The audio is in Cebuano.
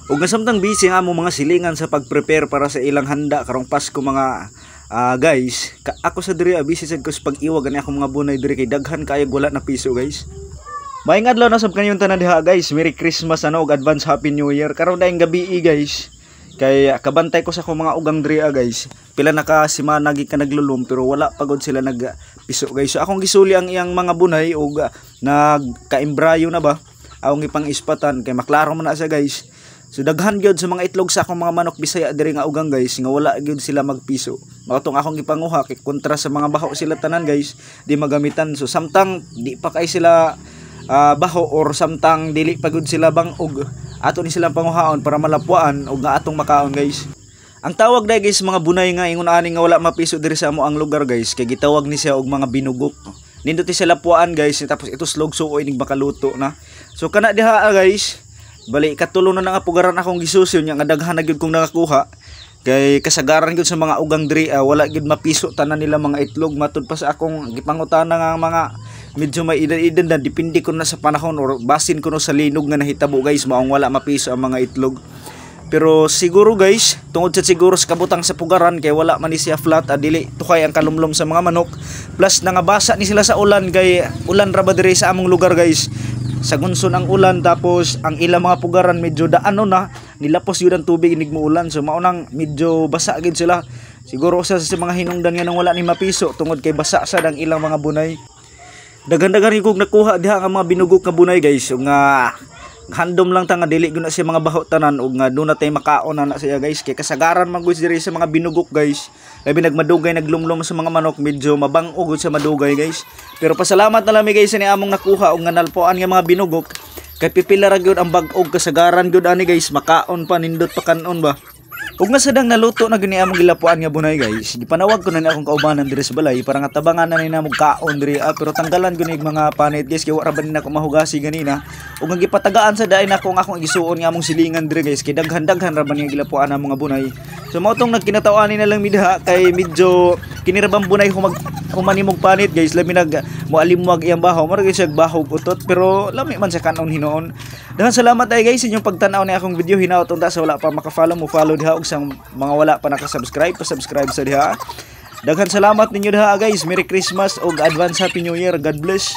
Ug nga samtang busy nga among mga silingan sa pag-prepare para sa ilang handa karong Pasko, mga guys, ako sa diri busy sad ko sa pag-iwag ani akong mga bunay diri kay daghan kaayo wala na piso, guys. Maayong adlaw na sab kaninyong tanan diha, guys. Merry Christmas ano ug advance Happy New Year. Karon daing gabi, guys. Kay kabantay ko sa akong mga ugang diri, guys. Pila na ka semana gikan naglulom pero wala pagod sila nagpiso, guys. So akong gisuli ang iyang mga bunay ug nagkaembrayo na ba? Akong ipang-ispatan kay maklaro man na siya, guys. So daghan gyud sa mga itlog sa akong mga manok Bisaya diri nga ugang, guys, nga wala gyud sila magpiso. Mao tong akong gipanguha kay kontra sa mga baho sila tanan, guys, di magamitan. So samtang di pa kay sila baho or samtang dili pa gyud sila bangog, ato ni silang panguhaon para malapwaan og nga atong makaon, guys. Ang tawag dai, guys, mga bunay nga ingon ani nga wala mapiso diri sa amo ang lugar, guys, kay gitawag ni siya og mga binugok. Nindot ni siya lapwaan, guys, tapos ituslog suoy ning makaluto na. So kana diha, guys, bali katulo na nga pugaran akong gisusyo nya nga daghan na gyud kong nakakuha kay kasagaran gyud sa mga ugang diri wala gyud mapiso tanan nila mga itlog, matud pa sa akong gipangutana nga mga medyo may edad-edad na. Depende ko na sa panahon or basin ko no sa linog nga nahitabo, guys, maong wala mapiso ang mga itlog. Pero siguro, guys, tungod sa siguro sa kabutang sa pugaran kay wala man ni siya flat, dili tukay ang kalumlum sa mga manok, plus nangabasa ni sila sa ulan kay ulan ra ba diri sa among lugar, guys. Sa gunson ang ulan, tapos ang ilang mga pugaran medyo daano na nilapos yun ang tubig inig mo ulan, so mao nang medyo basa gid sila. Siguro usa sa mga hinungdan nga nang wala ni mapiso tungod kay basa sad ang ilang mga bunay. Daghan-daghan kog nakuha diha nga mga binugok nga bunay, guys, ug nga handom lang ta nga dili gyud na siya mga baho tanan ug nga duna tay makaon na na siya, guys, kay kasagaran man gud diri sa mga binugok, guys, labi nagmadugay naglumlum sa mga manok, medyo mabang-og sa madugay, guys. Pero pasalamat na lang mi, guys, sa among nakuha og nga nalpuan nga mga binugok kay pipila ra gyud ang bag-og. Kasagaran gyud ani, guys, makaon pa, nindot pa kanon ba. Ug nga sadang naluto na gani among gilapuan nga bunay, guys. Gipanawag ko na ni akong kaubanan diri sa balay para nga tabangan na ni namo kaon diri pero tanggalan ko ni mga panit, guys, kay wa ra ba ni nako mahugasi ganina. Ug ang gipatagaan sa daay nako ang akong gisuon nga among silingan diri, guys, kay daghan-daghan ra ba ni gilapuan ang mga bunay. So mao tong nagkinataw ani na lang mi diha kay medyo kini ra bang bunay humag humanimog panit, guys, labi nag moalimwag iyang bahaw, mura gyud siya bahog utot, pero lami man sa kanon hinuon. Daghang salamat ay, guys, sa inyong pagtan-aw ni akong video. Hinaot unta sa wala pa maka-follow mo follow diha ug sa mga wala pa naka-subscribe, pa-subscribe sa diha. Daghan salamat ninyo diha, guys. Merry Christmas ug advance Happy New Year. God bless.